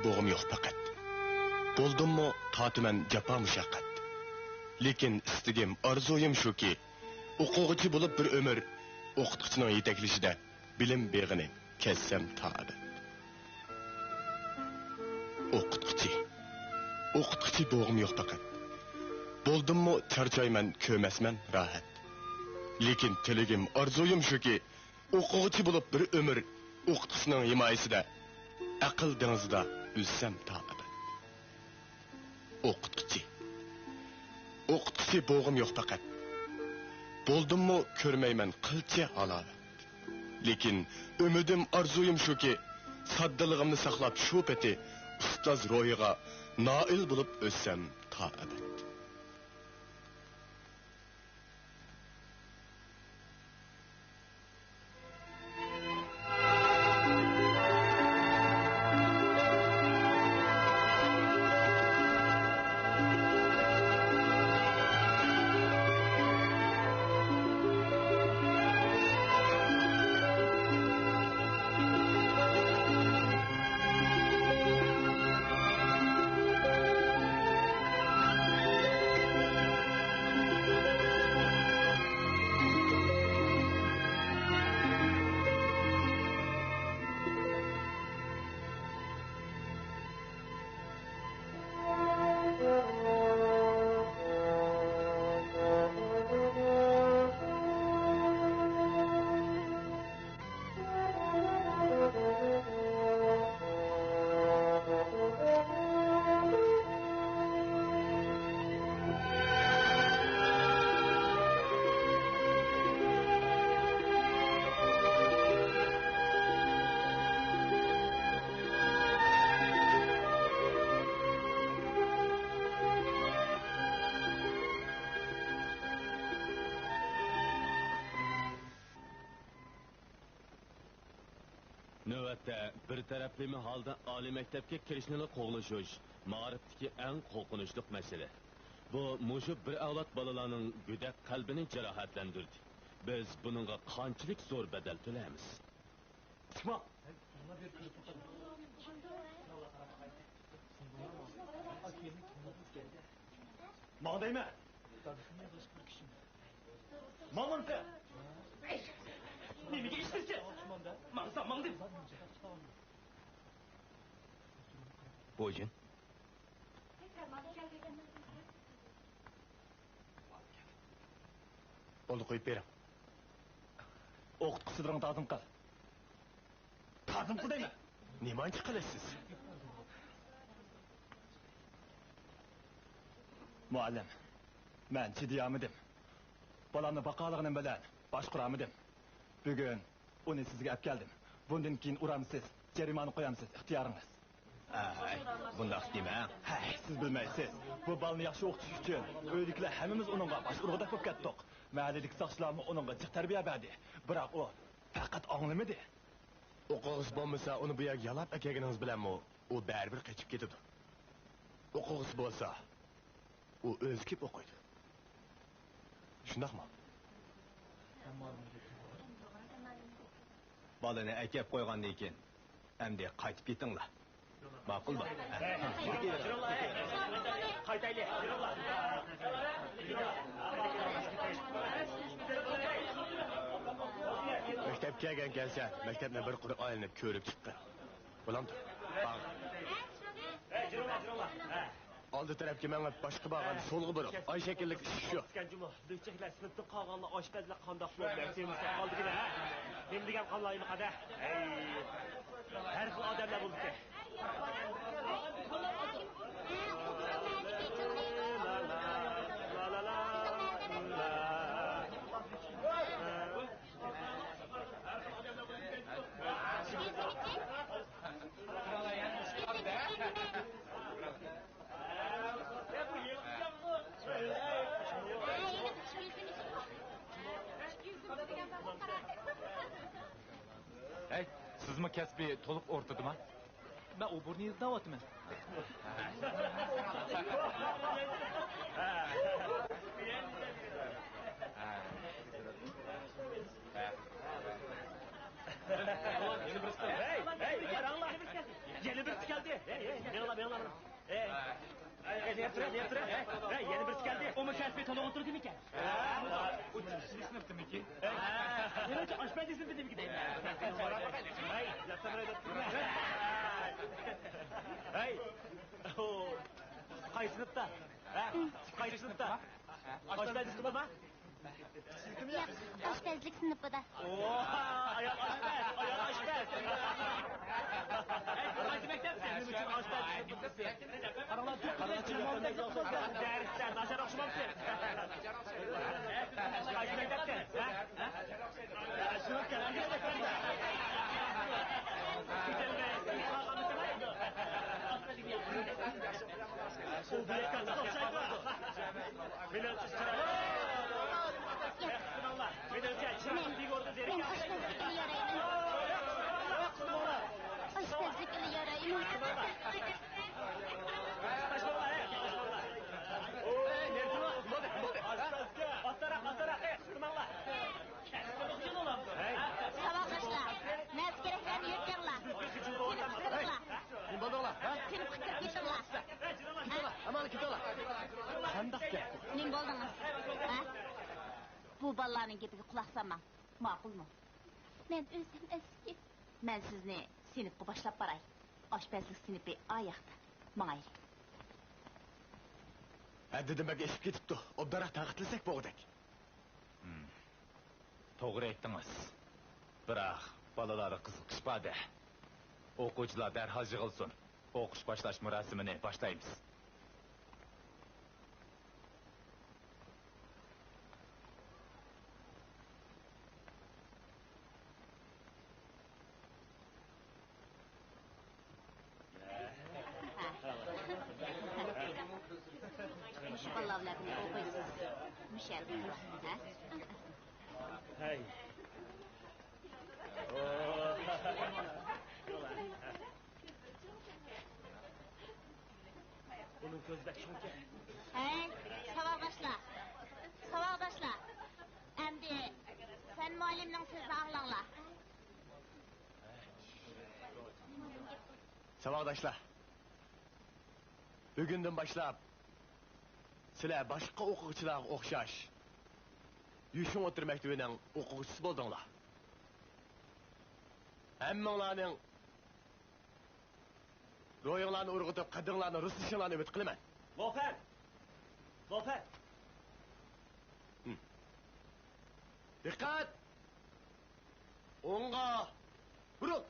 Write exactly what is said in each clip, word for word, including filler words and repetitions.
بوغۇم يوق پەقەت. بولدۇممۇ تارتىمەن جاپا مۇشەققەت. لېكىن ئىستىگىم، ئارزۇيۇم شۇكى، ئوقۇغۇچى بولۇپ بىر ئۆمۈر، ئوقۇتقۇچىنىڭ يېتەكلىشىدە بىلىم بېغىنى كەزسەم تا ئەبەد. ئوقۇتقۇچى، ئوقۇتقۇچى بوغۇم يوق پەقەت. بولدۇممۇ چارچايمەن، كۆرمەسمەن راھەت. لېكىن تىلىگىم، ئارزۇيۇم شۇكى، ئوقۇغۇچى بولۇپ بىر ئۆمۈر، ئوقۇتقۇچىنىڭ ھىمايىسىدە ئەقىل دېڭىزىدا ئۈزسەم تا ئەبەد. ئوقۇتقۇچى، ئوقۇتقۇچى بوغۇم يوق پەقەت. بولدۇممۇ كۆرمەيمەن قىلچە ھالاۋەت. لېكىن ئۈمىدىم، ئارزۇيۇم شۇكى، ساددىلىقىمنى ساقلاپ شۇ پېتى ئۇستاز روھىغا نائىل بولۇپ ئۆتسەم تا ئەبەد. نۆۋەتتە بىر تەرەپلىمە ھالدا ئالىي مەكتەپكە كىرىشنىلا قوغلىشىش مائارىپتىكى ئەڭ قورقۇنچلۇق مەسىلە. بۇ مۇشۇ بىر ئەۋلاد بالىلارنىڭ گۆدەك قەلبىنى جاراھەتلەندۈردى. بىز بۇنىڭغا قانچىلىك زور بەدەل تۆلەيمىز؟ چىقما! ماڭ دەيمەن! ماڭمامسەن! نېمىگە ئىشلىسە؟ ماڭسا ماڭدىم! بويجىن. بولدى، قويۇپ بېرىڭ. ئوقۇتقۇچىلىرىڭ تازىم قىل. تازىم قىل دەيمەن. نېمانچە قىلىسىز؟ مۇئەللىم، مەن چىدىيالمىدىم. بالامنى باقالىغىنىم بىلەن باشقۇرالمىدىم. بۈگۈن ئۇنى سىزگە ئەپ كەلدىم. بۇندىن كېيىن ئۇرامسىز، جەرىمانە قويامسىز، ئىختىيارىڭىز. ھەي، بۇنداق دېمەڭ. ھەي، سىز بىلمەيسىز. بۇ بالىنى ياخشى ئوقۇتۇش ئۈچۈن ئۆيدىكىلەر ھەممىمىز ئۇنىڭغا باش ئۇرغۇدەك بولۇپ كەتتۇق. مەھەللىدىكى ساقچىلارمۇ ئۇنىڭغا جىق تەربىيە بەردى. بىراق ئۇ پەقەت ئاڭلىمىدى. ئوقۇغۇسى بولمىسا، ئۇنى بۇ يەرگە يالاپ ئەكەلگىنىڭىز بىلەنمۇ ئۇ بەرىبىر قېچىپ كېتىدۇ. ئوقۇغۇسى بولسا، ئۇ ئۆزى كېلىپ ئوقۇيدۇ. شۇنداقمۇ؟ بالىنى ئەكەپ قويغاندىن كېيىن، ئەمدى قايتىپ كېتىڭلار. ماقۇلمۇ؟ قايتايلى. مەكتەپكە كەلگەن كەلسە، مەكتەپنى بىر قۇر ئايلىنىپ كۆرۈپ چىققىن. بولامدۇ؟ ماڭ. ئالدى تەرەپكە مېڭىپ، باشقا بارغاندا سولغا بۇرۇڭ. ئاي شەكىللىك ئىشىك شۇ. بۆچەكلەر سىنىپتىن قالغانلار ئاشپەزلەر قانداق بولۇپ نەرسە يېمىسە قالدىكىنە، ھە؟ نېمە دېگەن قانلار يېمىقادە؟ ھەي، ھەر خىل ئادەملەر بولىدىكەن. ھەي، سىزمۇ كەسپى تولۇق ئورتىدىما؟ مەن ئوبورنى ئىزدەۋاتىمەن. ھەي، ھەي، قاراڭلار. يەنە بىرسى كەلدى. ھەي، ھەي. تۇرە، تۇرە، تۇرە. ھە، ھە، يەنە بىرسى كەلدى. ئۇمۇ كەسپى تولۇق ئولتۇردىمىكەن؟ ھە، ئۇ چىشلىك سىنىپتىمىكى؟ ھە، نېمە ئۈچۈن ئاشپەزلىك سىنىپىدىمىكىن؟ ھەي، ياتسا بىر ئايدا تۇرمە. ھەي، ئۇ قايسى سىنىپتا؟ ھە؟ قايسى سىنىپتا؟ ئاشپەزلىك سىنىپىما؟ ياق، ئاشپەزلىك سىنىپىدا. ئو، ئايال ئاشپەز، ئايال ئاشپەز. ھەي، قايسى مەكتەپتە؟ نېمە ئۈچۈن ئاشپەزلىك سىنىپىدا؟ قاراڭلار، قاراڭلار، دەرستە ناچار ئوخشىمامسىز؟ قايسى مەكتەپتە؟ ھە؟ ھە؟ مەن ئاشپەزلىك ئىلى يارايمەن. ئاشپەزلىك ئىلى يارايمەن. ئاستىراق، ئاستىراق، قىستىماڭلار. ساۋاقداشلار، نەرسە كېرەكلەرنى يۆتكەڭلار. تېنىپ قىستۇرۇڭلار. نېمە بولدۇڭلار؟ ھە؟ تېنىپ قىستۇرۇپ كېتىڭلار. كېتىڭلار، ئامال كېتىڭلار. قانداق گەپ؟ نېمە بولدىڭىز؟ ھە؟ بۇ بالىلارنىڭ گېپىگە قۇلاق سالماڭ. ماقۇلمۇ؟ مەن ئۆزۈم ئەسكى. مەن سىزنى سىنىپقا باشلاپ باراي. ئاشپەزلىك سىنىپى ئا ياقتا. ماڭايلى. ھەددىدىن بەك ئېشىپ كېتىپتۇ. ئوبدانراق تەنقىدلىسەك بولغۇدەك. ھىم. توغرا ئېيتتىڭىز. بىراق، بالىلاردا قىزىقىش بار-دە. ئوقۇغۇچىلار دەرھال يىغىلسۇن. ئوقۇش باشلاش مۇراسىمىنى باشلايمىز. مۇشۇ بالىلار بىلەن بىللە ئوقۇيسىز. مۇشۇ يەردە. ھە؟ ھەي. بۇنىڭ كۆزى بەك چوڭكەن. ھەي، ساۋاقداشلار! ساۋاقداشلار! ئەمدى فەن مۇئەللىمنىڭ سۆزىنى ئاڭلاڭلار. ساۋاقداشلار! بۈگۈندىن باشلاپ سىلەر باشقا ئوقۇغۇچىلارغا ئوخشاش يۈشۈن ئوتتۇرا مەكتىۋىنىڭ ئوقۇغۇچىسى بولدۇڭلار. ھەممىڭلارنىڭ روھىڭلارنى ئۇرغۇتۇپ، قەددىڭلارنى رۇسلىشىڭلارنى ئۈمىد قىلىمەن. لوفەر! لوفەر! ھىم. دىققەت! ئوڭغا بۇرۇل!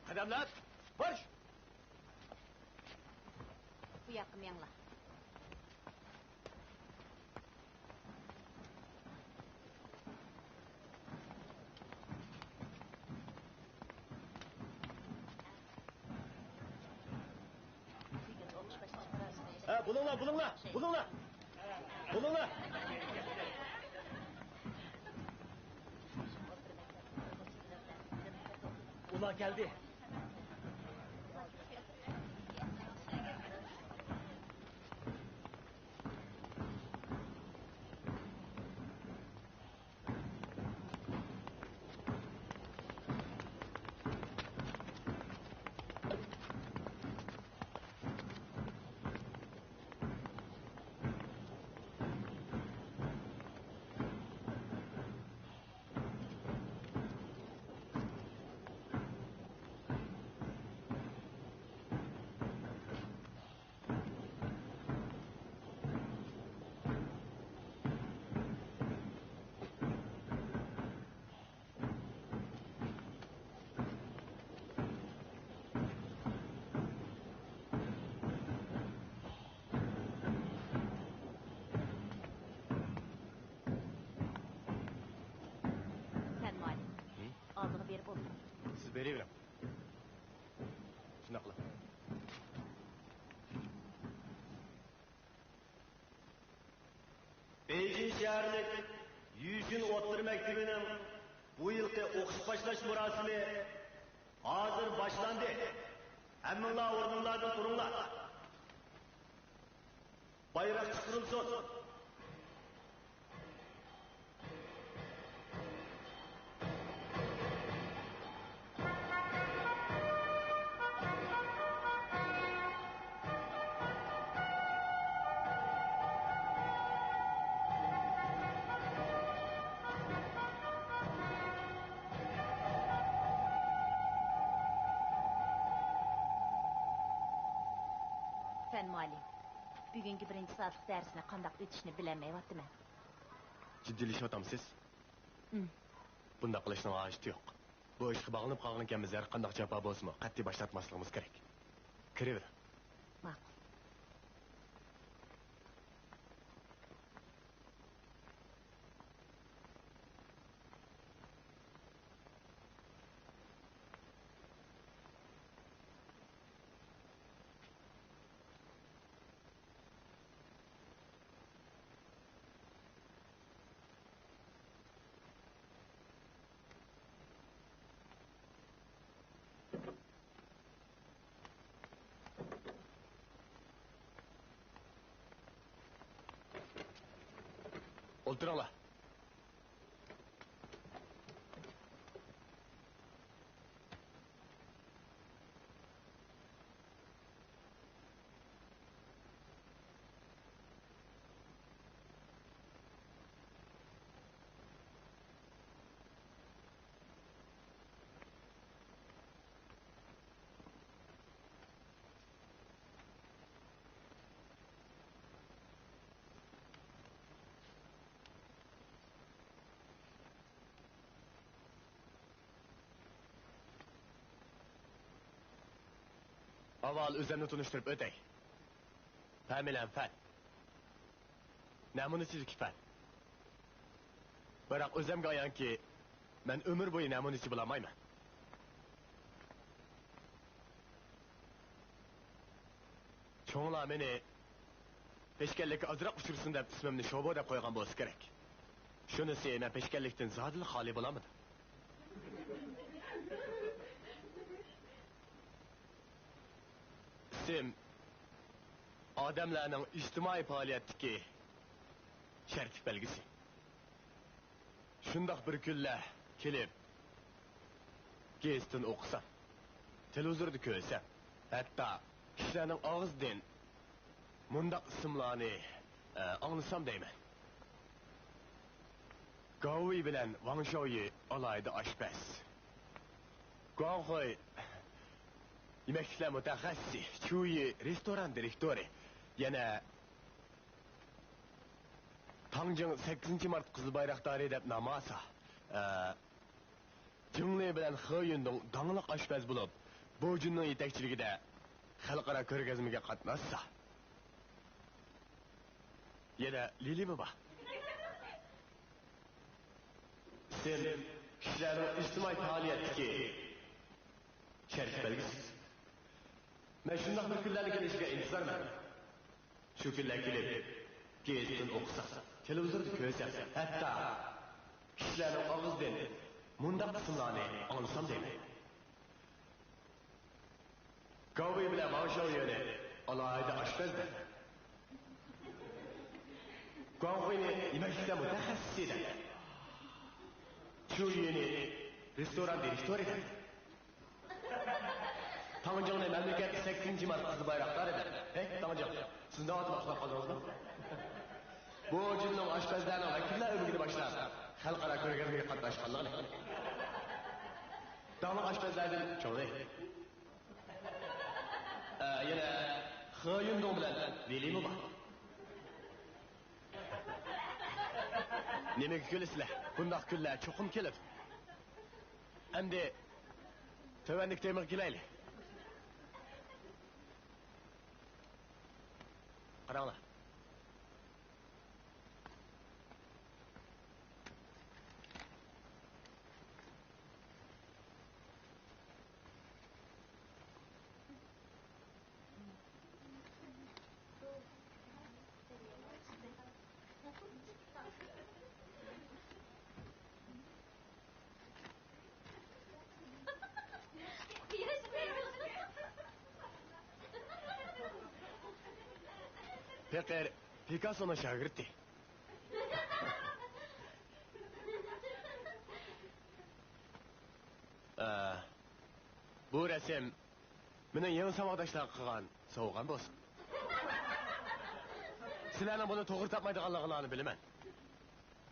قەدەملەر مارش! بۇ ياققا مېڭىڭلار. ھە، بولۇڭلار، بولۇڭلار، بولۇڭلار. بولۇڭلار. ئۇلار كەلدى. سەن مۇئەللىم. ھىم؟ ئالدىغا بېرىپ ئولتۇر. سىز بېرىۋېرىڭ. شۇنداق قىلىڭ. بېيجىڭ شەھەرلىك يۈشۈن ئوتتۇرا مەكتىۋىنىڭ بۇ يىلقى ئوقۇش باشلاش مۇراسىمى ھازىر باشلاندى. ھەممىڭلار ئورنۇڭلاردىن تۇرۇڭلار. بايراق چىقىرىلسۇن. مەن مۇئەللىم. بۈگۈنكى بىرىنچى سائەتلىك دەرسنى قانداق ئۆتۈشنى بىلەلمەيۋاتىمەن. جىددىيلىشىۋاتامسىز؟ ئىم. بۇنداق قىلىشنىڭ ھاجىتى يوق. بۇ ئىشقا باغلىنىپ قالغىنىكەنمىز، ھەر قانداق جاپا بولسىمۇ قەتئىي باش تارتماسلىقىمىز كېرەك. كىرىۋېرىڭ. ماقۇل. ئولتۇرۇڭلار. ئاۋۋال ئۆزۈمنى تونۇشتۇرۇپ ئۆتەي. فامىلەم فەن. نەمۇنىچىدىكى فەن. بىراق ئۆزۈمگە ئايانكى، مەن ئۆمۈر بويى نەمۇنىچى بولالمايمەن. چوڭلار مېنى پېشكەللىككە ئازراق ئۇچرىسۇن دەپ ئىسمىمنى شوبو دەپ قويغان بولسا كېرەك. شۇنىسى، مەن پېشكەللىكتىن زادىلا خالىي بولالمىدىم. ئىسىم ئادەملەرنىڭ ئىجتىمائىي پائالىيەتتىكى شەرتلىك بەلگىسى. شۇنداق بىر كۈنلەر كېلىپ، گېزىتتىن ئوقۇسام، تېلېۋىزوردا كۆرسەم، ھەتتا كىشىلەرنىڭ ئاغزىدىن مۇنداق ئىسىملارنى، ئە، ئاڭلىسام دەيمەن. گاۋۇي بىلەن ۋاڭ شاۋيى ئالاھىدە ئاشپەز. گۇاڭخۇي يېمەكلىكلەر مۇتەخەسسىسى، چۇيى رېستوران دىرېكتورى، يەنە تاڭجىڭ سەككىزىنچى مارت قىزىل بايراقدارى دەپ نام ئالسا، ئە، جېڭلى بىلەن خې يۈندۇڭ داڭلىق ئاشپەز بولۇپ، بو جۈننىڭ يېتەكچىلىكىدە خەلقئارا كۆرگەزمىگە قاتناشسا، يەنە لىلىمۇ بار. ئىسىم كىشىلەرنىڭ ئىجتىمائىي پائالىيەتتىكى شەرتلىك بەلگىسى. مەن شۇنداق بىر كۈنلەرنىڭ كېلىشىگە ئىنتىزارمەن. شۇ كۈنلەر كېلىپ، گېزىتتىن ئوقۇسام، تېلېۋىزوردا كۆرسەم، ھەتتا كىشىلەرنىڭ ئاغزىدىن مۇنداق ئىسىملارنى ئاڭلىسام دەيمەن. گاۋۇي بىلەن ۋاڭ شاۋيۈنى ئالاھىدە ئاشپەز دەپ، گۇاڭخۇينى يېمەكلىكلەر مۇتەخەسسىسى دەپ، چۇيىنى رېستوران دىرېكتورى دەپ، تاڭجىڭنى مەملىكەت سەككىزىنچى مارت قىزىل بايراقدارى دەپ. ھەي، تاڭجىڭ، سىز ناۋادا ئۇخلاپ قالدىڭىزمۇ؟ بۇ جۈننىڭ ئاشپەزلەرنىڭ ۋەكىللەر ئۆمىكىدىن باشلاپ خەلقئارا كۆرگەزمىگە قاتناشقانلىقىنى، داڭلىق ئاشپەزلەردىن چوڭلى، ئە، يەنە خې يۈندۇڭ بىلەن لىلىمۇ بار. نېمىگە كۈلىسىلەر؟ بۇنداق كۈنلەر چوقۇم كېلىدۇ. ئەمدى تۆۋەندىكى تېمىغا كېلەيلى. قاراڭلار. پېقىر پىكاسسونىڭ شاگىرتى. ئە، بۇ رەسىم مېنىڭ يېڭى ساۋاقداشلارغا قىلغان سوۋغام بولسۇن. سىلەرنىڭ بۇنى توغرا تاپمايدىغانلىقىڭلارنى بىلىمەن.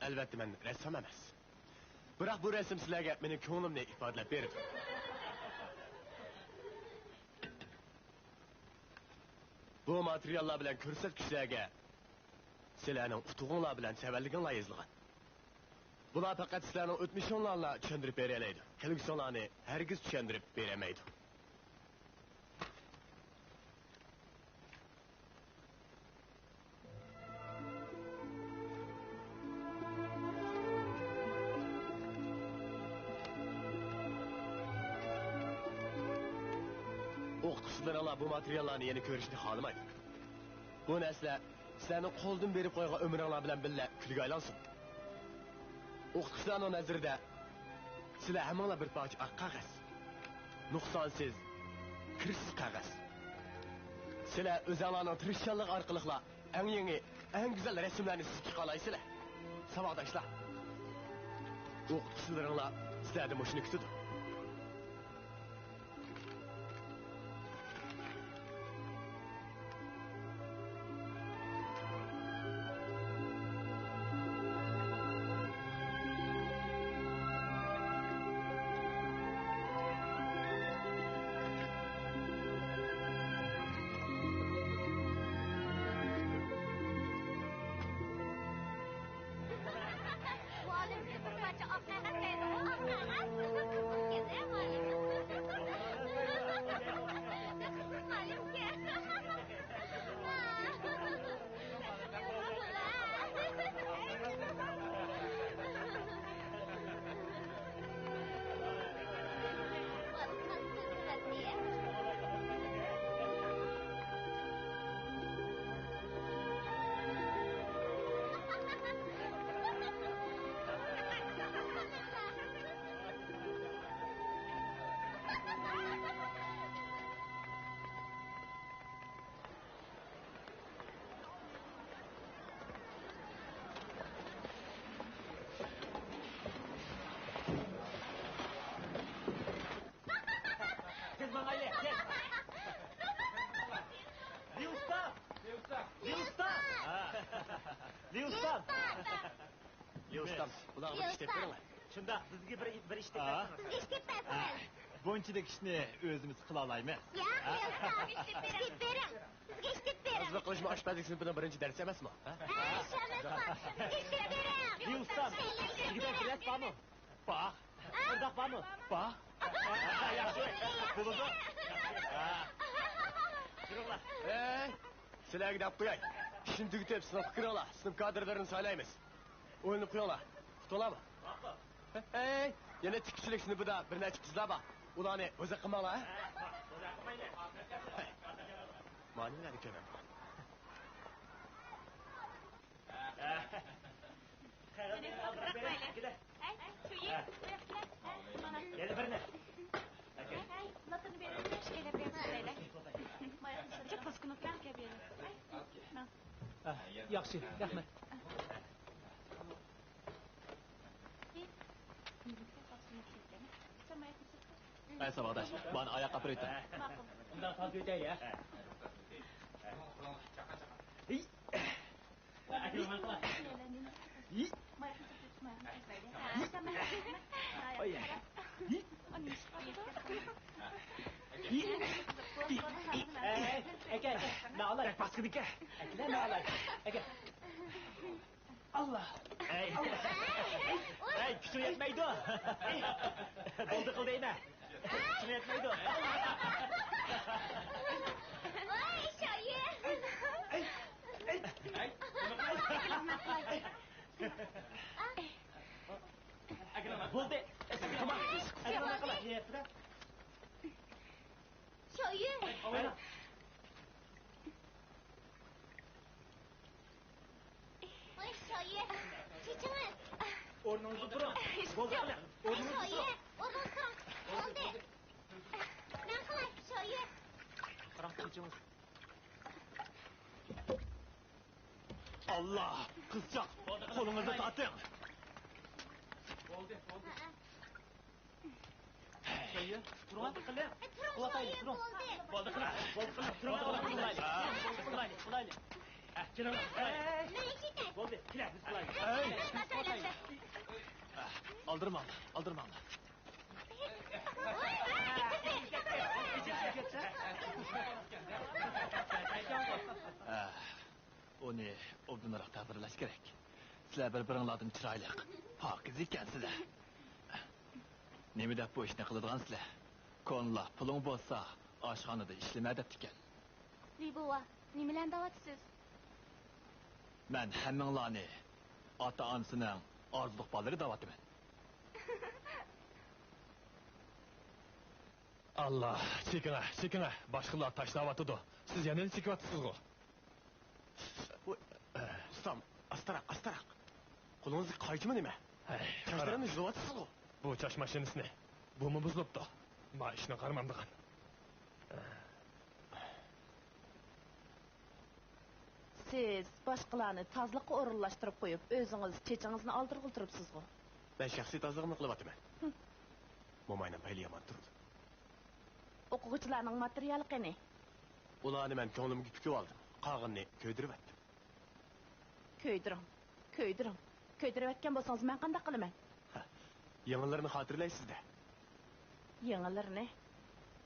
ئەلۋەتتە، مەن رەسسام ئەمەس. بىراق بۇ رەسىم سىلەرگە مېنىڭ كۆڭلۈمنى ئىپادىلەپ بېرىدۇ. بۇ بۇ ماتېرىياللار بىلەن كۆرسەتكۈچلەرگە سىلەرنىڭ ئۇتۇغۇڭلار بىلەن تەۋەلىكىڭلار يېزىلغان. بۇلار پەقەت سىلەرنىڭ ئۆتمۈشۈڭلارنىلا چۈشەندۈرۈپ بېرەلەيدۇ. كەلگۈسىڭلارنى ھەرگىز چۈشەندۈرۈپ بېرەلمەيدۇ. ئوقۇتقۇچىلىرىڭلار بۇ ماتېرىياللارنى يەنە كۆرۈشنى خالىمايدۇ. بۇ نەرسىلەر سىلەرنىڭ قولدىن بېرىپ قويغان ئۆمرۈڭلار بىلەن بىللە كۈلگە ئايلانسۇن. ئوقۇتقۇچىلارنىڭ نەزىرىدە سىلەر ھەممىڭلار بىر پارچە ئاق قەغەز. نۇقسانسىز، كىرسىز قەغەز. سىلەر ئۆزۈڭلارنىڭ تىرىشچانلىقى ئارقىلىقلا ئەڭ يېڭى، ئەڭ گۈزەل رەسىملەرنى سىزىپ چىقالايسىلەر. ساۋاقداشلار، ئوقۇتقۇچىلىرىڭلار سىلەردىن مۇشۇنى كۈتىدۇ. مۇئەللىمگە بىر پارچە ئاق قەغەز بەردىڭىز، ئاق قەغەز. كەلدى مۇئەللىم. مۇئەللىمگە. تېز ماڭايلى، تېز. ليۇستا! ليۇستا! ليۇستا! ھا. ليۇستا! ليۇستا، بۇلارغا بىر ئىش تېپىپ بېرىڭلار. شۇنداق، بىزگە بىر، بىر ئىش تېپىپ بېرىڭ. بىزگە ئىش تېپىپ بەرسىڭىز. بۇنچىلىك ئىشنى ئۆزىمىز قىلالايمىز. ياق، ليۇستا، بىزگە ئىش تېپىپ بېرىڭ. بىزگە ئىش تېپىپ بېرىڭ. ئازلىق قىلىشما ئاشپەزلىك سىنىپىنىڭ بىرىنچى دەرسى ئەمەسمۇ؟ ھە؟ ھە، ئىش ئەمەسمۇ؟ بىزگە ئىش تېپىپ بېرىڭ. ليۇستا، سىزگە بىر دەرس بارمۇ؟ بار. بىرداق بارمۇ؟ بار. ياخشى. بولىدۇ. ھە. كىرىڭلار. ھەي، سىلەرگە دەپ قوياي. ئىشنى تۈگىتىپ، سىنىپقا كىرىڭلار. سىنىپ كادىرلىرىنى سايلايمىز. ئويلىنىپ قويۇڭلار. ئۇقتۇڭلارمۇ؟ ھەي، يەنە تىككۈچىلىك سىنىپىدا بىر نەچچە قىزلار بار. ئۇلارنى بوزەك قىلماڭلار، ھە؟ مانا نېمىلەرنى كۆرۈۋاتىمەن. قەغەزنى ئالدۇرۇپ بېرىڭ. ئەكېلە. ھەي، شۇ يىپ. ھە. يەنە بىرنى. ئەكەل. ھەي، ھەي، نوتىنى بېرىڭ. شۇ يەرگە بېرىپ بېرەيلى. شۇ پوسكا نوتىنى ئەكەپ بېرىڭ. ھەي، ماڭ. ھە، ياخشى، رەھمەت. ھەي، ساۋاقداش، مانا ئاياققا ئاپىرىۋېتىڭ. ماقۇل. ئۇنداق سالىپ ئۆتەي، ھە؟ ئەكە، ئەكە، مەن ئالاي. ئەكە، مەن ئالاي. ئەكە. ئاللا. ئەي. ئەي، كۈچۈڭ يەتمەيدۇ. بولدى قىل دەيمەن. كۈچۈڭ يەتمەيدۇ. ۋاي، شايى. ئەي، ئەي. بولدى. تامام. شايى. ۋاي، شايى. چېچىڭىز. ئورنىڭىزدا تۇرۇڭ. بولدى، قىلىڭ. ئورنىڭىزدا تۇرۇڭ. ئورنىڭىزدا تۇرۇڭ. بولدى. مەن قىلاي، شايى. قاراڭ، چېچىڭىز. ئاللا، قىزچاق، قولىڭىزنى تارتىڭ. بولدى، بولدى. شايى، تۇرۇڭ، قىلىڭ. ئەي، تۇرۇڭ، قىلىۋاتايلى، شايى، تۇرۇڭ. بولدى. بولدى، قىلىڭ. بولدى، قىلىڭ، تۇرۇڭ، قىلىڭ. بولدى، قىلىڭ. ھە، كېلىڭ، قىلايلى. مەن ئىشلىتەي. بولدى، كېلە، بىز قىلايلى. ئەي. ئالدىرماڭلار، ئالدىرماڭلار. ئوبدانراق تەبىرلەش كېرەك. سىلەر بىر-بىرىڭلاردىن چىرايلىق، پاكىز ئىكەنسىلەر. نېمە دەپ بۇ ئىشنى قىلىدىغانسىلەر؟ كونىلار پۇلۇڭ بولسا، ئاشخانىدا ئىشلىمە دەپتىكەن. لى بوۋا، نېمىلەرنى دەۋاتىسىز؟ مەن ھەممىڭلارنى ئاتا-ئانىسىنىڭ ئارزۇلۇق بالىلىرى دەۋاتىمەن. ئاللا، چېكىڭە، چېكىڭە. باشقىلار تاشلاۋاتىدۇ. سىز يەنىلا چېكىۋاتىسىزغۇ؟ ۋوي، ئۇستام، ئاستىراق، ئاستىراق. قولىڭىزدىكى قايچىمۇ نېمە؟ ھەي، چاچلىرىمنى قارا. يۇلۇۋاتىسىزغۇ؟ بۇ چاچ ماشىنىسىنى. بۇمۇ بۇزۇلۇپتۇ. ما ئىشنى قارىمامدىغان. سىز باشقىلارنى تازىلىققا ئورۇنلاشتۇرۇپ قويۇپ، ئۆزىڭىز چېچىڭىزنى ئالدۇرغىلى تۇرۇپسىزغۇ؟ مەن شەخسىي تازىلىقنى قىلىۋاتىمەن. ھىم. موماينىڭ پەيلى يامان تۇرىدۇ. ئوقۇغۇچىلارنىڭ ماتېرىيالى قېنى؟ ئۇلارنى مەن كۆڭلۈمگە پۈكۈۋالدىم. قالغىنىنى كۆيدۈرۈۋەتتىم. كۆيدۈرۈڭ، كۆيدۈرۈڭ. كۆيدۈرۈۋەتكەن بولسىڭىز، مەن قانداق قىلىمەن؟ ھە، يېڭىلىرىنى خاتىرىلەيسىز-دە. يېڭىلىرىنى؟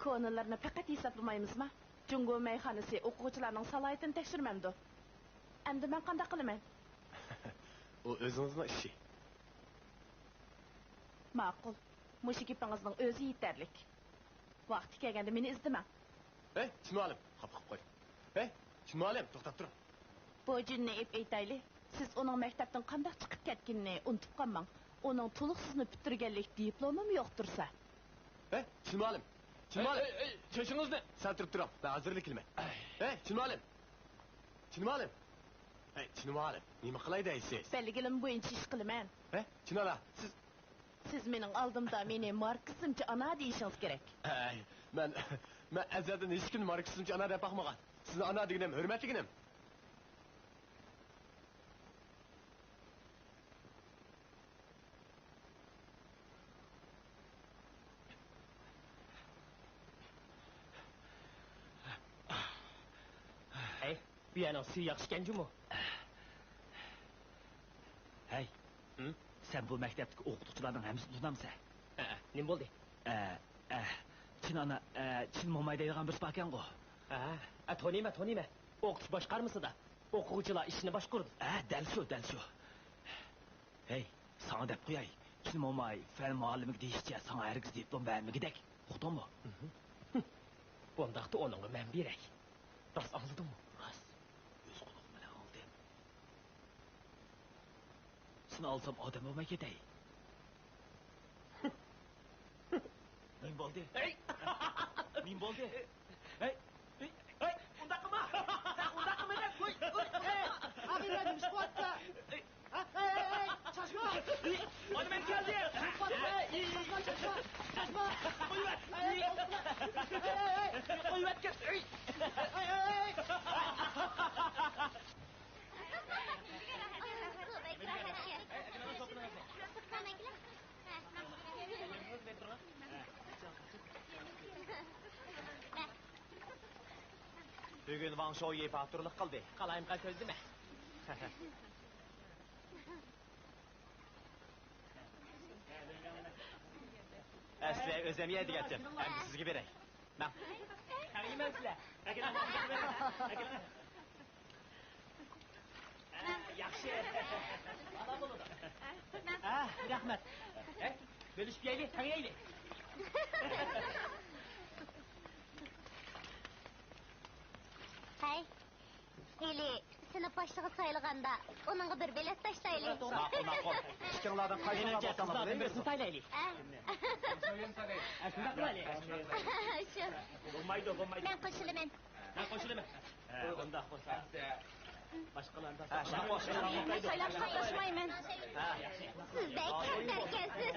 كونىلىرىنى پەقەت ھېسابلىمايمىزما؟ جۇڭگو مەيخانىسى ئوقۇغۇچىلارنىڭ سالاھىيىتىنى تەكشۈرمەمدۇ؟ ئەمدى مەن قانداق قىلىمەن؟ ئۇ ئۆزىڭىزنىڭ ئىشى. ماقۇل. مۇشۇ گېپىڭىزنىڭ ئۆزى يېتەرلىك. ۋاقتى كەلگەندە مېنى ئىزدىمەڭ. ھەي، چىن مۇئەللىم، خاپا قىلىپ قويدۇم. ھەي، چىن مۇئەللىم، توختاپ تۇرۇڭ. بۇ جىننى ئېپ ئېيتايلى، سىز ئۇنىڭ مەكتەپتىن قانداق چىقىپ كەتكىنىنى ئۇنتۇپ قالماڭ. ئۇنىڭ تولۇق سىزنى پۈتتۈرگەنلىك دىپلومىمۇ يوق تۇرسا. ھەي، چىن مۇئەللىم، چىن مۇئەللىم. ھەي، ھەي، چېچىڭىزنى! سەل تۇرۇپ تۇرۇڭ، مەن ھازىرلا كېلىمەن. ھەي، چىن مۇئەللىم! چىن مۇئەللىم! ھەي، چىن مۇئەللىم، نېمە قىلاي دەيسىز؟ بەلگىلىمە بويىچە ئىش قىلىمەن. ھەي، چىن ئانا، سىز سىز مېنىڭ ئالدىمدا مېنى ماركسىزمچى ئانا دېيىشىڭىز كېرەك. ھەي، مەن، مەن ئەزەلدىن ھېچكىمنى ماركسىزمچى ئانا دەپ باقمىغان. سىزنى ئانا دېگىنىم ھۆرمەت دېگىنىم. ھەي، بۇ يەرنىڭ سۈيى ياخشىكەن جۇمۇ. ھەي، ھىم؟ سەن بۇ مەكتەپتىكى ئوقۇتقۇچىلارنىڭ ھەممىسىنى تونامسەن؟ ھە، نېمە بولدى؟ ئە، ئە، چىن ئانا، ئە، چىن موماي دەيدىغان بىرسى باركەنغۇ. ھە، ھە، تونۇيمەن، تونۇيمەن. ئوقۇتۇش باشقارمىسىدا. ئوقۇغۇچىلار ئىشىنى باشقۇرىدۇ. ھە، دەل شۇ، دەل شۇ. ھەي، ساڭا دەپ قوياي، چىن موماي فەن مۇئەللىمىگە دېيىشىچە ساڭا ھەرگىز دىپلوم بەرمىگۈدەك، ئۇقتۇڭمۇ؟ بۇنداقتا ئۇنىڭغا مەن بېرەي. راست ئاڭلىدىڭمۇ؟ راست. ئۆز قۇلىقىم بىلەن ئاڭلىدىم. سېنى ئالسام ئادەم بولماي كېتەي. نېمە بولدى؟ ھەي! نېمە بولدى؟ ھەي! ھەي! ھەي! ئۇنداق قىلما! سەن ئۇنداق قىلما دەپ! ھوي! ھوي! ھەي! ئاغىنە نېمە ئىش قىلىۋاتىسەن؟ ھەي! ھەي! ھەي! ھەي! چاچما! ئانا مەن كەلدىم! چاچما! چاچما! چاچما! قويۇۋەت! ھەي! ھەي! ھەي! ھەي! قويۇۋەتكىن! ھەي! ھەي! ھەي! ھەي! بۈگۈن ۋاڭ شويى باتۇرلۇق قىلدى. قالايمىقان سۆزلىمە. ئەسلى ئۆزۈم يەي دېگەنتىم. ئەمدى سىزگە بېرەي. ماڭ. تەڭ يېمەمسىلەر؟ ئەكېلىڭ. ياخشى. ئالا بولىدۇ. ھە، رەھمەت. ھە، بۆلۈشۈپ يەيلى، تەڭ يەيلى. ھەي، ھېلى سىنىپ باشلىقى سايلىغاندا ئۇنىڭغا بىر بېلەت تاشلايلى. ماقۇل، ماقۇل. ئىككىڭلاردىن قايسىڭلار بولساڭلار بىلىمىز. سايلايلى. ھە؟ ئە، شۇنداق قىلايلى. شۇ. بولمايدۇ، بولمايدۇ. مەن قوشۇلىمەن. مەن قوشۇلىمەن. ھە، ئۇنداق بولسا باشقىلارنى ھە، شۇنداق قوشۇلىمەن. مەن سايلاشقا قوشمايمەن. ھە. سىز بەك كەمتەركەنسىز.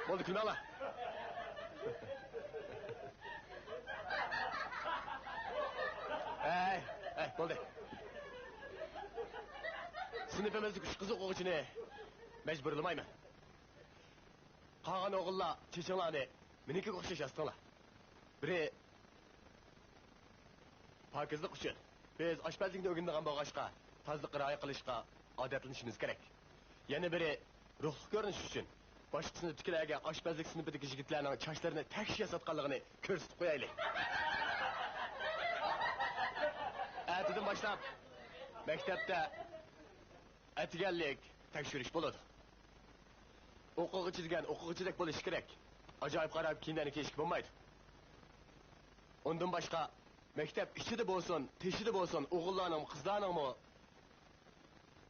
بولدى، كۈلمەڭلار. ھەي، ھەي، بولدى. سىنىپىمىزدىكى ئۈچ قىز ئوقۇغۇچىنى مەجبۇرلىمايمەن. قالغان ئوغۇللار چېچىڭلارنى مېنىڭكىگە ئوخشاش ئاستىڭلار. بىرى پاكىزلىق ئۈچۈن. بىز ئاشپەزلىكنى ئۆگىنىدىغان بولغاچقا، تازىلىققا رىئايە قىلىشقا ئادەتلىنىشىمىز كېرەك. يەنە بىرى روھلۇق كۆرۈنۈش ئۈچۈن. باشقا سىنىپتىكىلەرگە ئاشپەزلىك سىنىپىدىكى يىگىتلەرنىڭ چاچلىرىنى تەكشى ياساتقانلىقىنى كۆرسىتىپ قويايلى. ئەتىدىن باشلاپ مەكتەپتە ئەتىگەنلىك تەكشۈرۈش بولىدۇ. ئوقۇغۇچى دېگەن ئوقۇغۇچىدەك بولۇشى كېرەك. ئاجايىپ خاراب كىيىملەرنى كىيىشكە بولمايدۇ. ئۇندىن باشقا، مەكتەپ ئىچىدە بولسۇن، تېشىدا بولسۇن، ئوغۇللارنىڭمۇ، قىزلارنىڭمۇ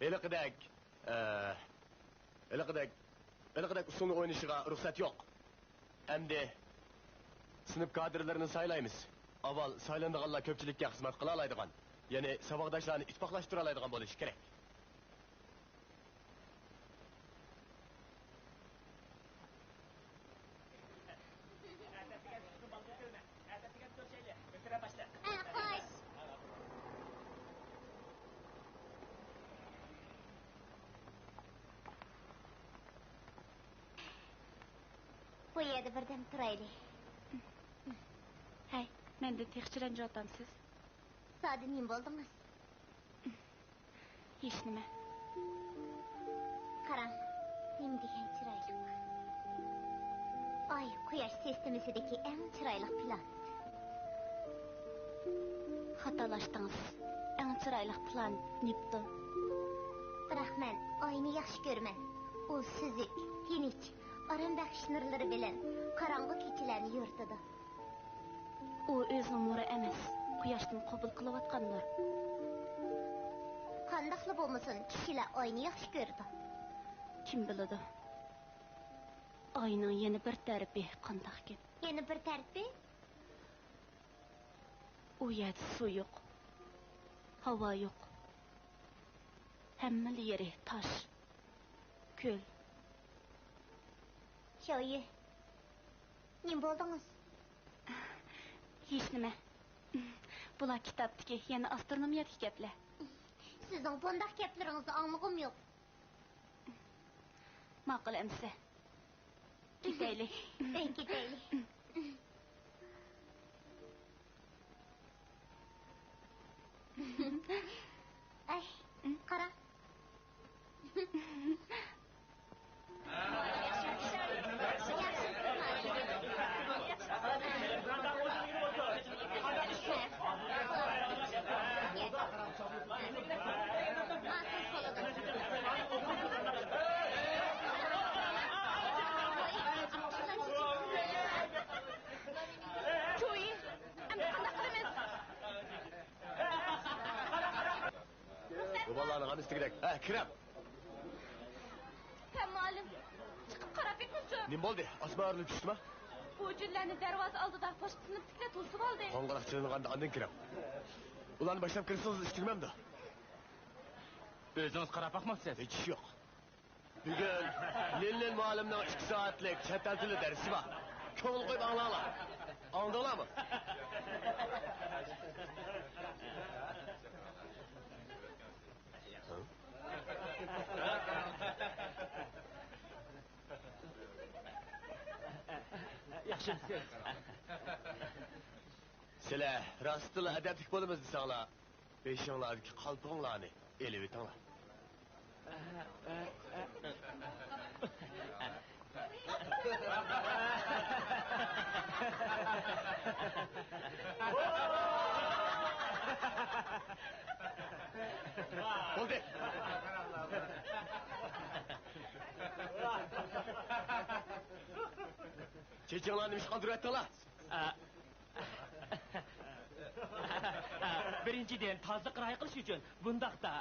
ھېلىقىدەك، ئە، ھېلىقىدەك، ھېلىقىدەك ئۇسسۇلنى ئوينىشىغا رۇخسەت يوق. ئەمدى سىنىپ كادىرلىرىنى سايلايمىز. ئاۋۋال سايلىنىدىغانلار كۆپچىلىككە خىزمەت قىلالايدىغان، يەنى ساۋاقداشلارنى ئىتتىپاقلاشتۇرالايدىغان بولۇشى كېرەك. بۇ يەردە بىردەم تۇرايلى. ھەي، مەندىن تېخىچە رەنجىۋاتامسىز؟ زادى نېمە بولدىڭىز؟ ھېچنېمە. قاراڭ، نېمە دېگەن چىرايلىق. ئاي، قۇياش سىستېمىسىدىكى ئەڭ چىرايلىق پلانېت. خاتالاشتىڭىز. ئەڭ چىرايلىق پلانېت نېپتۇن. بىراق مەن ئاينى ياخشى كۆرىمەن. ئۇ سۈزۈك، تىنچ، ئارام بەخش نۇرلىرى بىلەن قاراڭغۇ كېچىلەرنى يورۇتىدۇ. ئۇ ئۆزىنىڭ نۇرى ئەمەس، قۇياشتىن قوبۇل قىلىۋاتقان نۇر. قانداقلا بولمىسۇن، كىشىلەر ئاينى ياخشى كۆرىدۇ. كىم بىلىدۇ، ئاينىڭ يەنە بىر تەرىپى قانداقكەن؟ يەنە بىر تەرىپى؟ ئۇ يەردە سۇ يوق، ھاۋا يوق. ھەممىلا يېرى تاش، كۆل. شاۋيۈ، نېمە بولدىڭىز؟ ھېچنېمە. بۇلار كىتابتىكى، يەنى ئاسترونومىيەدىكى گەپلەر. سىزنىڭ بۇنداق گەپلىرىڭىزنى ئاڭلىغۇم يوق. ماقۇل ئەمىسە. كېتەيلى. ھەي، كېتەيلى. ئەي، قارا. چۇيى، ئەمدى قانداق قىلىمىز؟ گۇمانلانغان ئىستىكىدەك. ھە، كىرەم. پەم مۇئەللىم، چىقىپ قاراپ بېقىڭچۇ. نېمە بولدى؟ ئاسمان ئايرىلىپ چۈشتىما؟ بۇ جۈنلەرنى دەرۋازا ئالدىدا باشقا سىنىپتىكىلەر توسۇۋالدى. قوڭغۇراق چېلىنغاندا ئاندىن كىرەم. ئۇلارنى باشلاپ كىرسىڭىز ئىش تۈگىمەمدۇ؟ ئۆزىڭىز قاراپ باقمامسىز؟ ھېچ ئىش يوق. بۈگۈن لىنلىن مۇئەللىمنىڭ ئىككى سائەتلىك چەت ئەل تىلى دەرسى بار. كۆڭۈل قويۇپ ئاڭلاڭلار. ئاڭلىدىڭلارمۇ؟ ياخشىمۇسىز؟ سىلەر راستتىنلا ئەدەپلىك بولىمىز دېسەڭلار، بېشىڭلاردىكى قالپىقىڭلارنى ئېلىۋېتىڭلار. بولدى. چېچىڭلارنى نېمىشقا قالدۇرۇۋەتتىڭلار؟ بىرىنچىدىن، تازىلىققا رىئايە قىلىش ئۈچۈن. بۇنداقتا،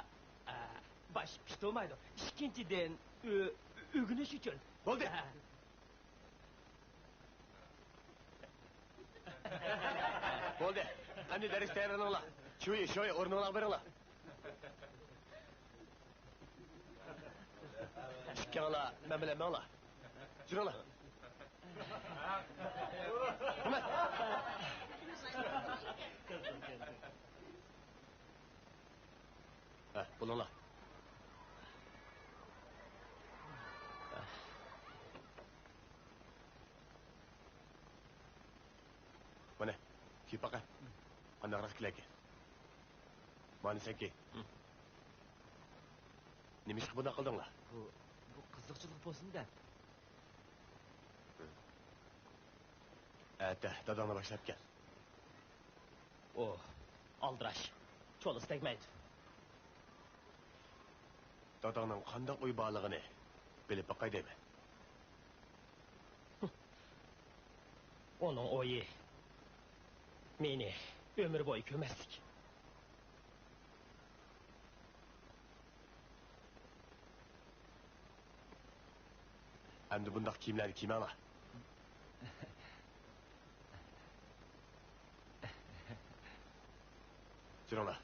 باش پىشتۇرمايدۇ. ئىككىنچىدىن، ئۆ-، ئۆگىنىش ئۈچۈن. بولدى. بولدى. ئەمدى دەرس تەييارلىنىڭلار. چۈيى، شويى، ئورنۇڭلارغا بېرىڭلار. ئىككىڭلار مەن بىلەن ماڭلا. جۈرۈڭلار. ھە، بولۇڭلار. مانا، كىيىپ باقە. قانداقراق كېلەركىن؟ مانا سەنكى. نېمىشقا بۇنداق قىلدىڭلار؟ بۇ، بۇ قىزىقچىلىق بولسۇن دەپ. ئەتە داداڭنى باشلاپ كەل. ئۇ ئالدىراش، چولىسى تەگمەيدۇ. داداڭنىڭ قانداق ئويى بارلىقىنى بىلىپ باقاي دەيمەن. ئۇنىڭ ئويى مېنى ئۆمۈر بويى كۆمەسلىك. ئەمدى بۇنداق كىيىملەرنى كىيمەڭلار. جۈرۈڭلار.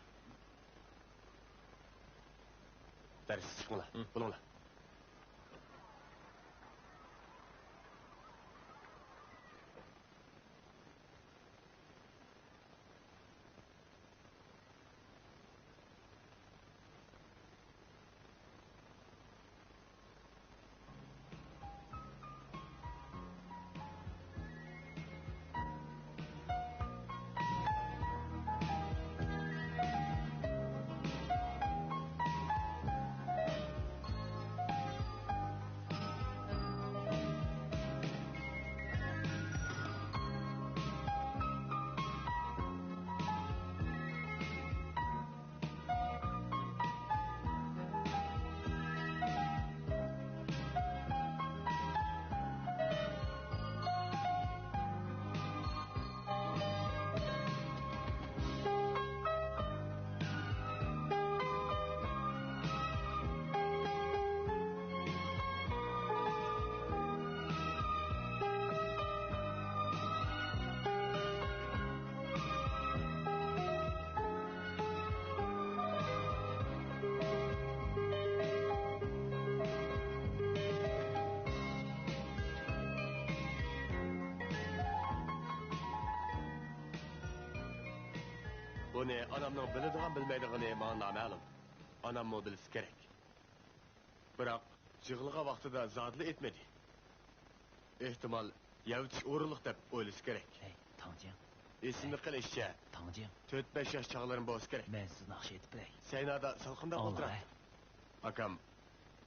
دەرسكە چىقىڭلار. بولۇڭلار. بۇنى ئانامنىڭ بىلىدىغان بىلمەيدىغىنى ماڭا نامەلۇم. ئاناممۇ بىلسە كېرەك. بىراق يىغلىغان ۋاقتىدا زادىلا ئېيتمىدى. ئېھتىمال، يەۋېتىش ئورۇنلۇق دەپ ئويلىسا كېرەك. ھەي، تاڭجياڭ. ئېسىمدە قېلىشىچە، تاڭجياڭ. تۆت-بەش ياش چاغلىرىم بولسا كېرەك. مەن سىزنى ناخشا ئېيتىپ بېرەي. سەينادا سالقىندا ئولتۇراتتى. ئاكام،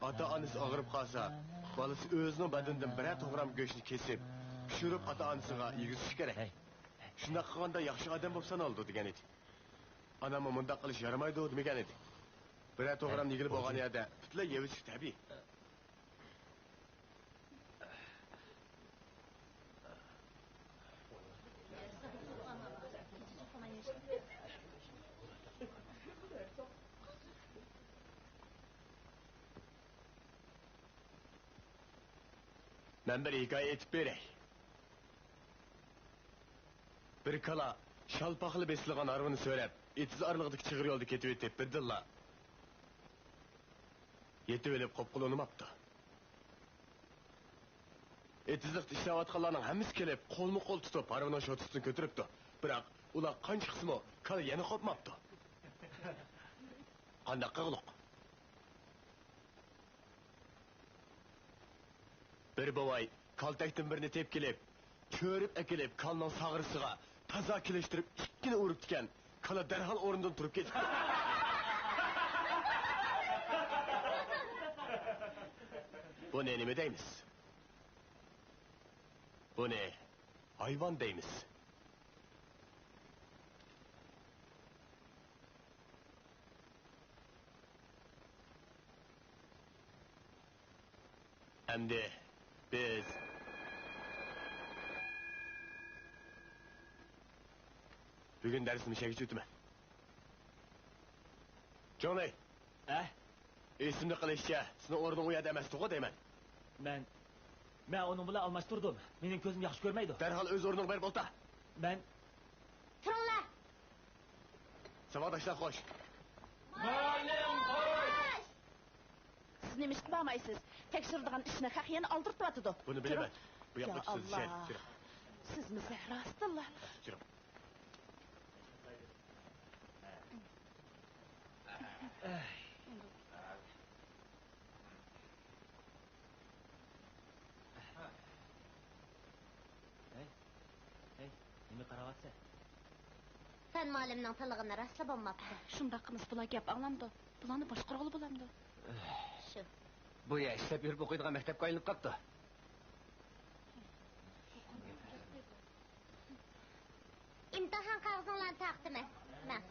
ئاتا-ئانىسى ئاغرىپ قالسا، بالىسى ئۆزىنىڭ بەدىنىدىن بىرەر توغرام گۆشنى كېسىپ، پىشۇرۇپ ئاتا-ئانىسىغا يېگۈزۈشى كېرەك. ھەي. شۇنداق قىلغاندا ياخشى ئادەم بولۇپ سانىلىدۇ، دېگەن ئىدى. ئاناممۇ مۇنداق قىلىش يارىمايدۇ دېمىگەن ئىدى. بىرەر توغرام يېگىلى بولغان يەردە پۈتۈنلەي يەۋېتىش تەبىئىي. مەن بىر ھېكايە ئېيتىپ بېرەي. بىر كالا شالپاقلا بېسىلغان ھارۋىنى سۆرەپ، ئېتىز ئارىلىقىدىكى چىغىر يولدا كېتىۋېتىپ، بىردىنلا يېتىۋېلىپ قوپقىلى ئۇنىماپتۇ. ئېتىزلىقتا ئىشلەۋاتقانلارنىڭ ھەممىسى كېلىپ، قولمۇ قول تۇتۇپ، ھارۋىنىڭ شوتىسىنى كۆتۈرۈپتۇ. بىراق ئۇلار قانچە قىسمۇ، كالا يەنە قوپماپتۇ. قانداق قىلغۇلۇق؟ بىر بوۋاي كالتەكتىن بىرنى تېپىپ كېلىپ، چۆرۈپ ئەكېلىپ، كالىنىڭ ساغرىسىغا تازا كېلىشتۈرۈپ ئىككىنى ئۇرۇپتىكەن. كالا دەرھال ئورنىدىن تۇرۇپ كېتىپتۇ. بۇنى نېمە دەيمىز؟ بۇنى ھايۋان دەيمىز. ئەمدى بىز بۈگۈن دەرسنى مۇشۇ يەرگىچە ئۆتىمەن. جوڭلېي! ھە؟ ئېسىمدە قېلىشىچە، سېنىڭ ئورنۇڭ ئۇ يەردە ئەمەستىغۇ دەيمەن. مەن، مەن ئۇنىڭ بىلەن ئالماشتۇردۇم. مېنىڭ كۆزۈم ياخشى كۆرمەيدۇ. دەرھال ئۆز ئورنۇڭغا بېرىپ ئولتۇر. مەن. تۇرۇڭلار! ساۋاقداشلار خوش. مۇئەللىم خوش! سىز نېمىشقا بارمايسىز؟ تەكشۈرىدىغان ئىشنى خەق يەنە ئالدىرىتىۋاتىدۇ. بۇنى بىلىمەن. تۇرۇڭ. بۇ ياققا يا چۈشىدۇ، چۈشەيلى، ئاللا. يۈرۈڭ. سىزمۇ سەھراستىلا. يۈرۈڭ. ھەي، ھەي، نېمە قاراۋاتىسەن؟ پەن مۇئەللىمنىڭ تىللىغىنى راستلا بولماپتۇ. شۇنداق قىلمىسا بۇلار گەپ ئاڭلامدۇ؟ بۇلارنى باشقۇرغىلى بولامدۇ؟ شۇ. بۇ يەر ئىشلەپ يۈرۈپ ئوقۇيدىغان مەكتەپكە ئايلىنىپ قاپتۇ. ئىمتىھان قەغىزىڭلارنى تارقىتىمەن. ماڭ.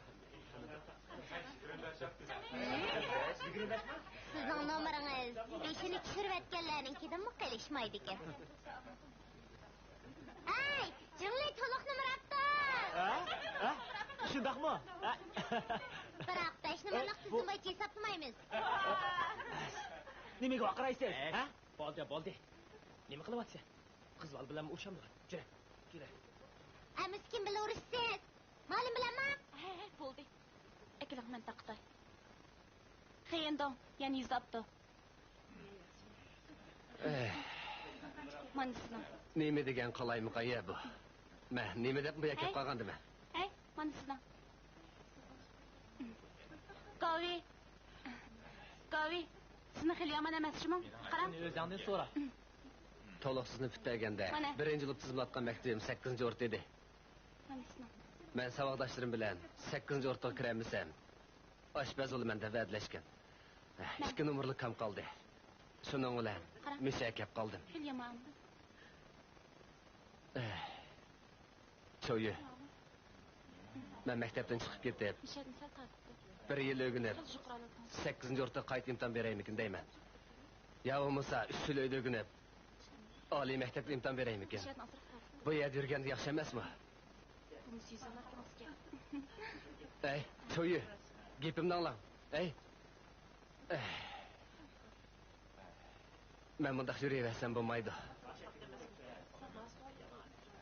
سىزنىڭ نومۇرىڭىز بېشىنى چۈشۈرۈۋەتكەنلەرنىڭكىدىنمۇ قېلىشمايدىكەن. ھەي، جىڭلى تولۇق نومۇر ئاپتۇ! ھە؟ ھە؟ شۇنداقمۇ؟ ھە؟ بىراق بەش نومۇرلۇق تىزىم بويىچە ھېسابلىمايمىز. نېمىگە ۋارقىرايسىز؟ ھە؟ بولدى، بولدى. نېمە قىلىۋاتىسەن؟ قىز بالا بىلەنمۇ ئۇرۇشامدىغان؟ جۈرە، كېلە. ئەمىسە كىم بىلەن ئۇرۇشىسىز؟ مۇئەللىم بىلەنمۇ؟ ھە، ھە، بولدى. ئەكېلىڭ، مەن تارقىتاي. خېيىندوڭ يەنە يۈز ئاپتۇ. ئەھ. مانا سىزنىڭ. نېمە دېگەن قالايمىقان يا بۇ؟ مەن نېمە دەپ بۇ يەرگە كەپ قالغاندىمەن؟ ھەي، مانا سىزنىڭ. گاۋى. گاۋى. سىزنى خېلى يامان ئەمەس شۇمۇ؟ قاراڭ. ئۆزۈڭدىن سورا. تولۇقسىزنى پۈتتۈرگەندە، مانا. بىرىنچى بولۇپ تىزىملاتقان مەكتىپىم سەككىزىنچى ئورتا ئىدى. مانا سىزنىڭ. مەن ساۋاقداشلىرىم بىلەن سەككىزىنچى ئورتىغا كىرەلمىسەم، ئاشپەز بولىمەن دەپ ۋەدىلەشكەن. ئىككى نومۇرلۇق كام قالدى. شۇنىڭ بىلەن قارا. مىشەگە كەپ قالدىم. خېلى يامان. چويۈ، مەن مەكتەپتىن چىقىپ كېتىپ، مىشەدىن سەل تارتىپتۇ. بىر يىل ئۆگىنىپ، سەككىزىنچى ئورتىغا قايتا ئىمتىھان بېرەيمىكىن دەيمەن. يا بولمىسا ئۈچ يىل ئۆيدە ئۆگىنىپ، ئالىي مەكتەپتە ئىمتىھان بېرەيمىكىن؟ بۇ يەردە يۈرگەندە ياخشى ئەمەسمۇ؟ ئەي، چويۈ، گېپىمنى ئاڭلاڭ. ئەي. مەن مۇنداق يۈرۈۋەرسەم بولمايدۇ.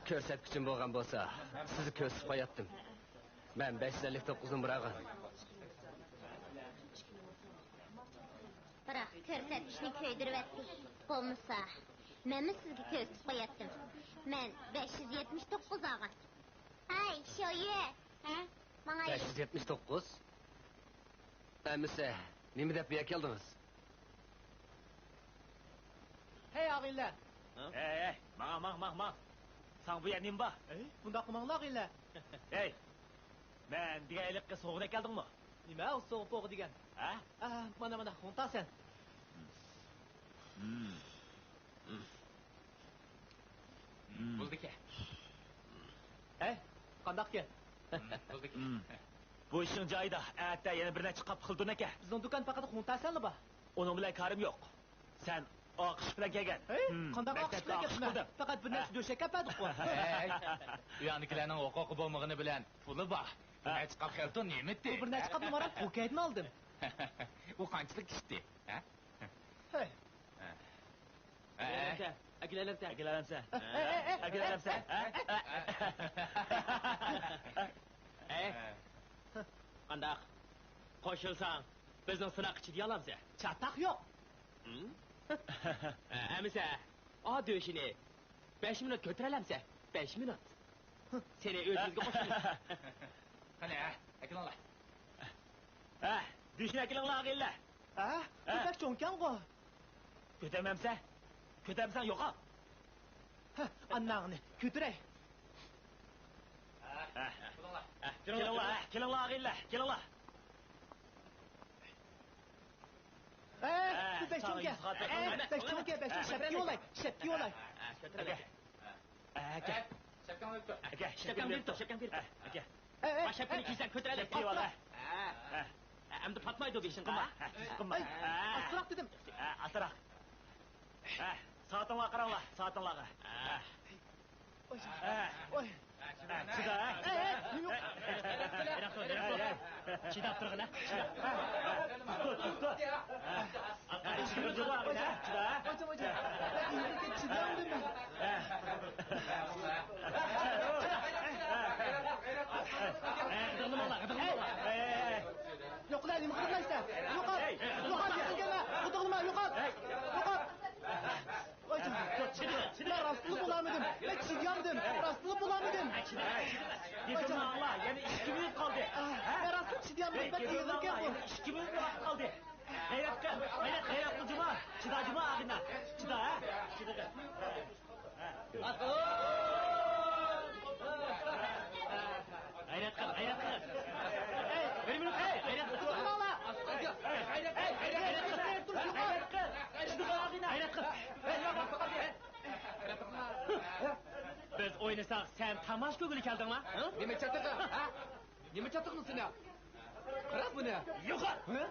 كۆرسەتكۈچىم بولغان بولسا، سىزگە كۆرسىتىپ قوياتتىم. مەن بەش يۈز ئەللىك توققۇز نومۇر ئالغان. بىراق كۆرسەتكۈچنى كۆيدۈرۈۋەتتى. بولمىسا، مەنمۇ سىزگە كۆرسىتىپ قوياتتىم. مەن بەش يۈز يەتمىش توققۇز ئالغان. ھەي، شويى! ھە؟ ماڭايلى. بەش يۈز يەتمىش توققۇز؟ ئەمىسە، نېمە دەپ بۇ يەرگە كەلدىڭىز؟ ھەي، ئاغىنىلەر! ھەي، ھەي، ماڭ، ماڭ، ماڭ، ماڭ! ساڭا بۇ يەردە نېمە بار؟ ھەي، بۇنداق قىلماڭلار، ئاغىنىلەر! ھەي، مەن دېگەن ھېلىقى سوغىدەك كەلدىڭمۇ؟ نېمە ئۇ سوغا پوغا دېگەن؟ ھە؟ ئا، مانا، مانا، خۇڭتاسەن. بولدىكەن. ھەي، قانداقكەن؟ بولدىكەن. بۇ ئىشىڭ جايىدا، ئەتە يەنە بىر نەچچە قاپ خىلدۇن ئەكە. بىزنىڭ دۇكان پەقەت خۇڭتاسەنلا بار. ئۇنىڭ بىلەن كارىم يوق. سەن ئاقىش بىلەن كەلگەن. ھەي، قانداق ئاقىش بىلەن كەپسىز؟ پەقەت بىر نەچچە دۆشەك ئەپەردۇققۇ. ھەي، ئۇ ياندىكىلەرنىڭ ھوقۇقى بولمىغىنى بىلەن پۇلى بار. بىر نەچچە قاپ خىلدۇن نېمىتى؟ بۇ بىر نەچچە قاپنى مانا پوكەيدىن ئالدىم. ئۇ قانچىلىك ئىشتى؟ ھە؟ ھەي. ھە. ئەكېلەلەمسە، ئەكېلەلەمسە. ئەكېلەلەمسە. ئەكېلەلەمسە. ھە؟ ھە؟ قانداق؟ قوشۇلساڭ، بىزنىڭ سىناققا چىدىيالامسە؟ چاتاق يوق. ھە، ئەمىسە، ئا دۆشىنى بەش مىنۇت كۆتۈرەلەمسە؟ بەش مىنۇت. سېنى ئۆزىمىزگە قوشىمىز. قېنى، ھە، ئەكېلىڭلار. ھە، دۆشىنى ئەكېلىڭلار، ئاغىنىلەر. ھە؟ ھە. بۇ بەك چوڭكەنغۇ. كۆتەرمەمسە؟ كۆتەرمىسەڭ يوقال. ھە، ئاناڭنى كۆتۈرەي. ھە، ھە. كېلىڭلار، ھە، كېلىڭلار، ئاغىنىلەر، كېلىڭلار. ھە، بۇ بەك چوڭكەن. ھە، بەك چوڭكەن، بەك چوڭ. شەپكە يولاي، شەپكە يولاي. ھە، كۆتۈرەي. ئەكە. ئەكە. شەپكەڭ بېرىپ تۇر. ئەكە، شەپكەڭ بېرىپ تۇر. شەپكەڭ بېرىپ تۇر. ئەكە. ئەي، ئەي، ئەي، شەپكىنى كىيسەڭ كۆتۈرەلەي. شەپكە ئالا. ھە. ئەمدى پاتمايدۇ بېشىڭغا. ھە، ھە، ئاستىراق دېدىم. ھە، ئاستىراق. ھە، سائىتىڭلارغا قاراڭلار، سائىتىڭلارغا. ھە. ھە. ھە، چىدا، ھە؟ ئەي، ئەي، نېمە يوق؟ يىراق تۇر، يىراق تۇر. چىداپ تۇرغىنا، چىدا. تۇر، تۇر، تۇر. ھە. ئاچچىق بىر جۇدا، ھە؟ چىدا. ھوجام، ھوجام. ھە. ھە، غىدىقلىماڭلار، غىدىقلىماڭلار. ھە، ھە، ھە. يوقلا، نېمە غىدىقلايسەن؟ يوقال! يوقال، يېقىن كەلمە! غىدىقلىما، يوقال! يوقال! ۋاي جان. چىدا، چىدا. راستلا بولالمىدىم. مەن چىدىيالمىدىم. راستلا بولالمىدىم. دېدىممۇ ئاڭلا، يەنە ئىككى مىنۇت قالدى. مەن راستلا چىدىيالمىدىم. بەك ئېغىر گەپ بۇ. يەنە ئىككى مىنۇت ۋاقىت قالدى. غەيرەت قىل، غەيرەت، غەيرەت قىل جۇما. چىدا جۇما ئاغىنا. چىدا، ھە؟ چىدا. غەيرەت قىل، غەيرەت قىل. ئەي، بىر مىنۇت، ئەي، غەيرەت قىل. غەيرەت قىل. غەيرەت قىل. غەيرەت قىل. بىز ئوينىساق، سەن تاماشا كۆرگىلى كەلدىڭما؟ نېمە چاتىقى؟ ھە؟ نېمە چاتىقىڭ سېنىڭ؟ قارا بۇنى. يوقال! ھە؟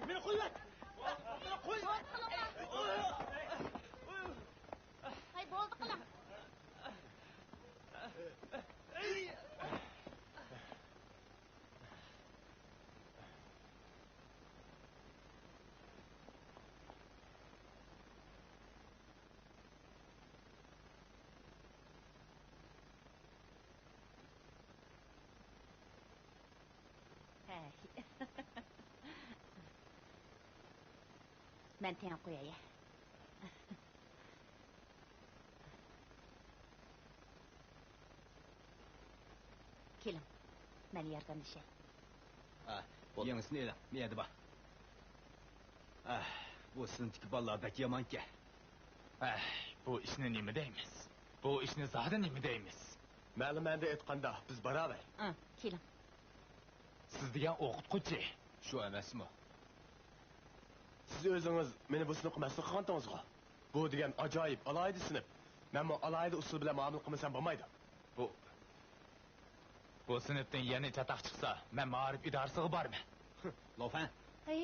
مېنى قويۇۋەت! مېنى قويۇۋەت! ھەي، بولدى قىلىڭ. ھەي. مەن تېڭىپ قوياي. كېلىڭ، مەن ياردەملىشەي. ھە، بولدى. يېڭىسىنى ئېلىڭ، مەيەردە بار. ھە، بۇ سىنىپتىكى بالىلار بەك يامانكەن. ھە، بۇ ئىشنى نېمە دەيمىز؟ بۇ ئىشنى زادى نېمە دەيمىز؟ مەلۇم مەنىدە ئېيتقاندا، بىز باراۋەر. ھە، كېلىڭ. سىز دېگەن ئوقۇتقۇچى. شۇ ئەمەسمۇ؟ سىز ئۆزىڭىز مېنى بۇ سىنىپقا مەسئۇل قىلغانتىڭىزغۇ؟ بۇ دېگەن ئاجايىپ، ئالاھىدە سىنىپ. مەنمۇ ئالاھىدە ئۇسۇل بىلەن مۇئامىلە قىلمىسام بولمايدۇ. بۇ، بۇ سىنىپتىن يەنە چاتاق چىقسا، مەن مائارىپ ئىدارىسىغا بارىمەن. لوفەن. ھەي.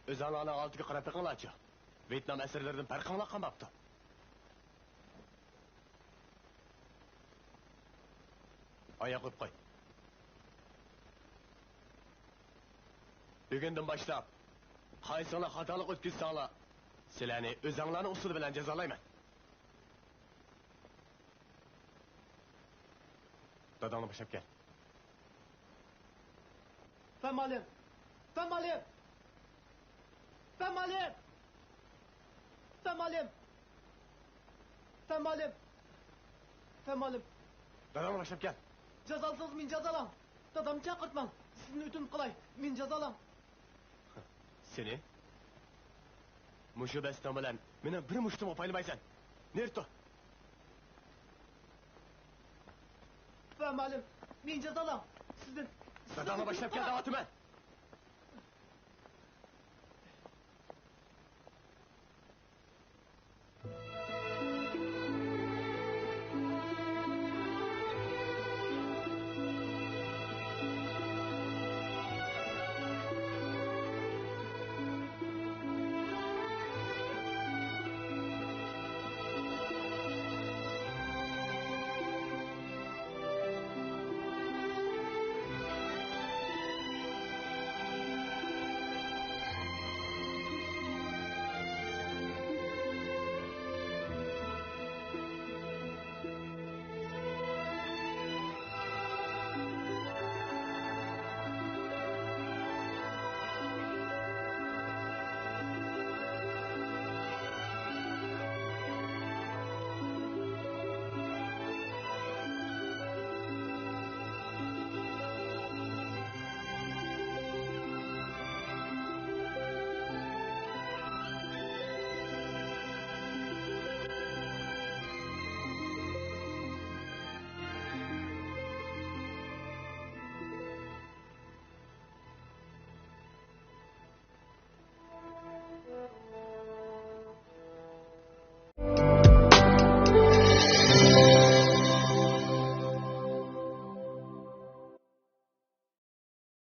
ئۆزۈڭلارنىڭ ھالىتىگە قاراپ بېقىڭلارچۇ. ۋيېتنام ئەسىرلىرىدىن پەرقىڭلار قالماپتۇ. ئاياغ قويۇپ قوي. بۈگۈندىن باشلاپ، قايسىڭلار خاتالىق ئۆتكۈزسەڭلار، سىلەرنى ئۆزۈڭلارنىڭ ئۇسۇلى بىلەن جازالايمەن. داداڭنى باشلاپ كەل. فەن مۇئەللىم! فەن مۇئەللىم! فەن مۇئەللىم! فەن مۇئەللىم! فەن مۇئەللىم! فەن مۇئەللىم! داداڭنى باشلاپ كەل. جازالىسىڭىز مېنى جازالاڭ. دادامنى چاقىرتماڭ. سىزدىن ئۆتۈنۈپ قالاي. مېنى جازالاڭ. سېنى؟ مۇشۇ بەستىڭ بىلەن مېنىڭ بىر مۇشتۇمغا پايلىمايسەن. نېرى تۇر. فەن مۇئەللىم، مېنى جازالاڭ. سىزدىن، سىزدىن داداڭنى باشلاپ كەل دەۋاتىمەن.